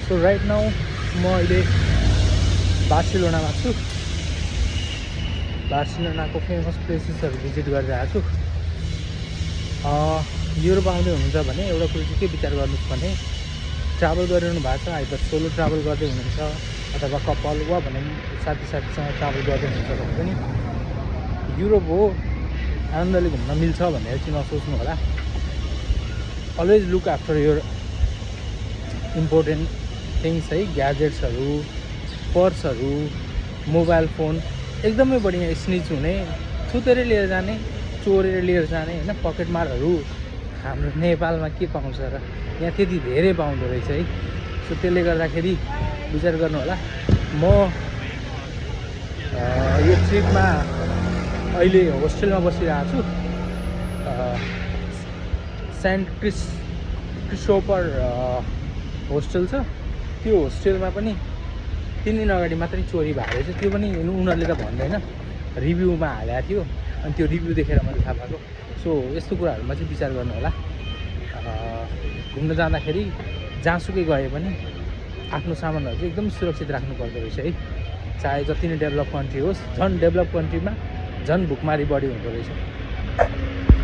So right now म अहिले बार्सिलोनामा छु। बार्सिलोनाको फेमस प्लेसेसहरू भिजिट गरेर आएको छु। युरोप आउँदै हुनुहुन्छ भने एउटा कुरो चाहिँ के विचार गर्नुहोस् भने ट्राभल गरिरहनु भएको छ आइदर सोलो ट्राभल गर्दै हुनुहुन्छ अथवा कपाल वा भने साथीसँग ट्राभल गर्दै हुनुहुन्छ भने पनि युरोप हो आनन्दले घुम्न मिल्छ भनेर चाहिँ नसोच्नु होला। Always look after your important things है, ग्याजेट्सहरू, पर्सहरू, मोबाइल फोन एकदमै बढी यहाँ स्निच हुने, थुतेर लिएर जाने, चोरेर लिएर जाने होइन। पकेटमारहरू हाम्रो नेपालमा के पाउँछ र यहाँ त्यति धेरै पाउँदो रहेछ है। सो त्यसले गर्दाखेरि विचार गर्नु होला। म यो ट्रिपमा अहिले होस्टेलमा बसिरहेको छु। सेन्ट क्रिस्टोफर होस्टेल छ, त्यो होस्टेलमा पनि 3 दिन अगाडि मात्रै चोरी भएको रहेछ। त्यो पनि उनीहरूले त भन्दैन, रिभ्यूमा हालेको थियो अनि त्यो रिभ्यू देखेर मैले थाहा पाएको। सो यस्तो कुराहरूमा चाहिँ विचार गर्नु होला। घुम्न जाँदाखेरि जहाँसुकै गए पनि आफ्नो सामानहरू चाहिँ एकदम सुरक्षित राख्नुपर्दो रहेछ है। चाहे जति नै डेभलप कन्ट्री होस्, झन् डेभलप कन्ट्रीमा झन् भुकमारी बढी हुँदो रहेछ।